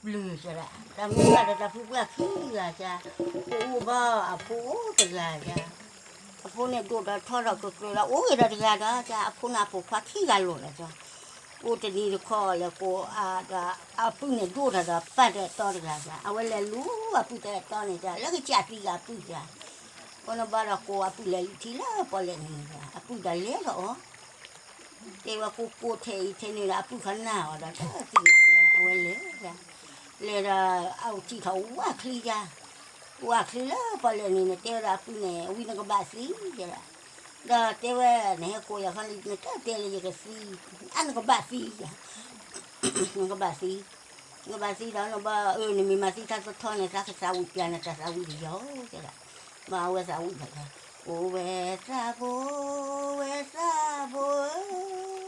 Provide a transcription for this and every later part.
ဘျုးကဲဒၣ် တၢ်မုၢ်ဘၣ်ဒီးတၢ်ဖုပှၢ်ခံဂၤကဲ, အိၣ်ဘၣ်အဖိအိၣ်တဂၤကဲ, အဖိန့ၣ်ဒိၣ်ဒီးထီၣ်ဒီးကကြၢးဒီးအိၣ်ဂ့ၤဒီးတဂၤဒီးကဲ, အဖိန့ၣ်အပိာ်ခွါခံဂၤလိာ်ဒီးကဲ, အိၣ်တနံၤတခီလဲၤကိးဒီး အပုၢ်န့ၣ်ဒိၣ်ထီၣ်ဒီးပၢ်တအဲၣ်တီတဂၤကဲ, အဝဲလဲၤလူၤအပုၢ်တအဲၣ်တီန့ၣ်ကဲ, လၢကစၢ်သံဂၤအပုၢ်ကဲ, အိၣ်နဘၣ်ဒီးကိးအပုၢ်လဲၤလုၢ်ထံလၢပီၣ်လဲၣ်နံၤ, အပုၢ်ဒီးလဲၤထီၣ်အီၤ တဲဝဲကိးကိးထဲအံၤထဲန့ၣ်ဒီး အပုၢ်ခီနၢ်အီၤဒီး တသ့ၣ်ညါဝဲ အဝဲလဲၤဒၣ်, လဲၤဒီး အအိၣ်ထံၣ်ထီၣ်ဝၣ်ချံယါ, ဝၣ်ချံလၢပီၣ်လဲၣ်နံၤန့ၣ် တဲဝဲဒၣ်အပုၢ်န့ၣ် ဝံၤနကဘၣ်သံယါ, ဒီးတဲဝဲ နဟဲကိးယၤခီ နတတဲလၢယကသံ, အါနကဘၣ်သံယါ, နကဘၣ်သံ, နကဘၣ်သံဒီးနဘၣ်အၢ နမ့ၢ်မၤသံတၢ်သထီန့ၣ် သးကသးဝံၣ်ပျၢ်နတၢ်သးဝံၣ်တယီၤတဲဒၣ်, မ့ၢ်အဝဲသးဝံၣ်ဘၣ်ယါ, အိၣ်ဝဲသးဘိ, ဝဲသးဘိဧၢ,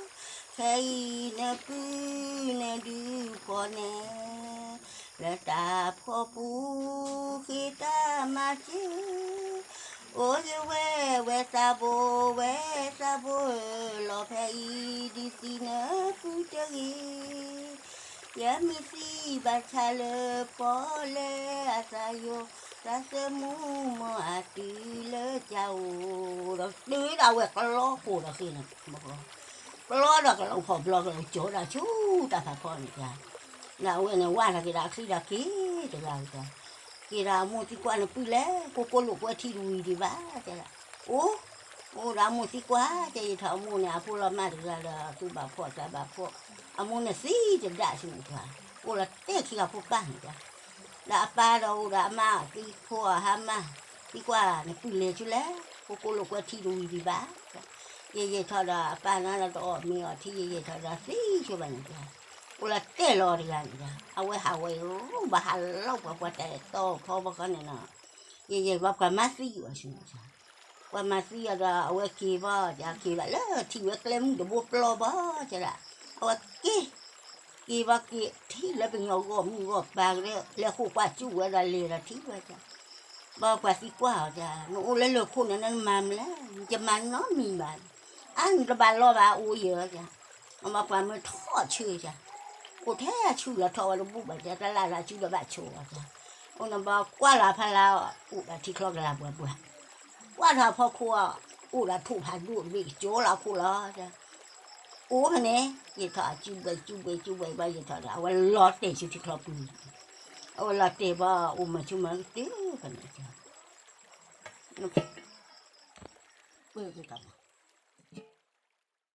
ခဲအံၤနပုၢ်နဒုးဖီၣ်န့ၣ် လၢတၢ်ဖီၣ်ပူၤဃ့တၢ်မၤစၢၤ, အိၣ်ယဝဲ ဝဲသးဘိ, ဝဲသးဘိဧၢ, လီၤဖဲအံၤဒုးသံနပုၢ်တဂ့ၤ, ယမ့ၢ်သံဘၣ်ဆၣ်လၢပီၣ်လဲၣ်အသးယိာ်, သးသမူမီၢ်အတုၤလၢကအိၣ်, ဒီးတုၤဒီးအဝဲကျီကိာ်ဒီးဃ့န့ၣ် ကျီဒီးကလီၤဖီၣ်ဘျီကလီၤကၠီဒီးဆူတၢ်ဖးဖီန့ၣ်ကဲ, ဒီးအဝဲန့ၣ်ဝၢ်ထီၣ်က့ၤဒီးအချံဒီးက့ၤတဂၤကဲ, က့ၤဒီးအမိၢ်သံကွၢ်နပုၢ်လဲၣ် ကိးကိးလိာ်ကွဲထံတဝံၤဒံးဘၣ်တဲဒၣ်, အိၣ်, အိၣ်ဒီးအမိၢ်သံကွၢ်ကဲ ယထီၣ်အမိၢ်န့ၣ် အဖိလီၤမၢ်တဂၤဒီးသူၣ်ဘၣ်ဖှီၣ်သးဘၣ်ဖှီၣ်, အမိၢ်န့ၣ်သံတဒၣ်ဆူန့ၣ်ကဲ, အိၣ်လီၤတဲာ်ခံဂၤဖိပၢ်န့ၣ်ကဲ ဒီးအပၢ်ဒီးအိၣ်ဒီးအမါသံဖိအဟါမၢ်, သံကွၢ်နပုၢ်လဲၤဆူလဲၣ်, ကိးကိးလိာ်ကွဲထံတဝံၤဒံးဘၣ်, ယယဲၢ်ထီၣ်ဒီးအပၢ်န့ၣ်ဒီးတအီၣ်မ့ၤအီထံ ယယဲၢ်ထီၣ်ဒီးသံဆိဘၣ်န့ၣ်ကဲ, အိၣ်လီၤတဲာ်လီၤတဂၤန့ၣ်ကဲ, အဝဲဟးဝဲရူၢ်ဘၣ်ဟးလီၤပှၤပှၤတၢ်အဲၣ်တီဖီဘီခီန့ၣ်နီၤ, ယယဲၢ်ဘၣ်ပှၤမၤသံအီၤဆူန့ၣ် ပှၤမၤသံအီၤဒီး အဝဲက့ၤဘၣ် က့ၤဘၣ်လၢထံၣ်ဝဲကျဲမုၢ်တဘိပျီဘၣ်ကဲဒၣ်, အဝဲက့ၤ, က့ၤဘၣ်က့ၤထံၣ်လၢပညီဂီၢ်မုၢ်ဂီၢ်ပၤကဒီး လဲၤဃိာ်ကွၢ်ကၠူၣ်ဝဲဒီးလဲၤဒီးထံၣ်ဝဲကဲ, ဘၣ်ပှၤသံကွၢ်အီၤကဲ, နအိၣ်လၢလၢၢ်ခိၣ်န့ၣ် နမၤမလဲၣ်, ယမၤနီတမံၤဘၣ်, အါ နတဘၣ်လီၤဘၣ် အိၣ်ယဲၢ်ကဲ, ဘၣ်ပှၤမၢထီၣ်ဆၢကဲ, အိၣ်ထဲအဆူလီၤထီၣ်ဝဲတဘူၣ်ဘၣ်ကဲ တလၢ်လၢ်ဆူဒီးဘၣ်ဆိးအီၤကဲ, အိၣ်နဘၣ်ကွၢ်လၢ်ဖးလၢ် အိၣ်ဒီးထံချီကလၤပှဲၤပှဲၤ, ကွၢ်ထီၣ်ဖီခိၣ်အီၤ အိၣ်ဒီးထိၣ်ဖးဒိၣ်တဘ့ၣ်ကၠိလီၤခိၣ်လီၤ, အိၣ်ဖဲန့ၣ် ယထီၣ်အစုဘှဲးစုဘှဲးစုဘှဲးဘၣ် ယထီၣ်ဒီး အဝဲလီၤတဲာ်ဆူထံချီပူၤ, အဝဲလီၤတဲာ်ဘၣ် အိၣ်မၤဆူမၤကတၢၢ်ဖဲန့ၣ်, ပၢ်က့ၤက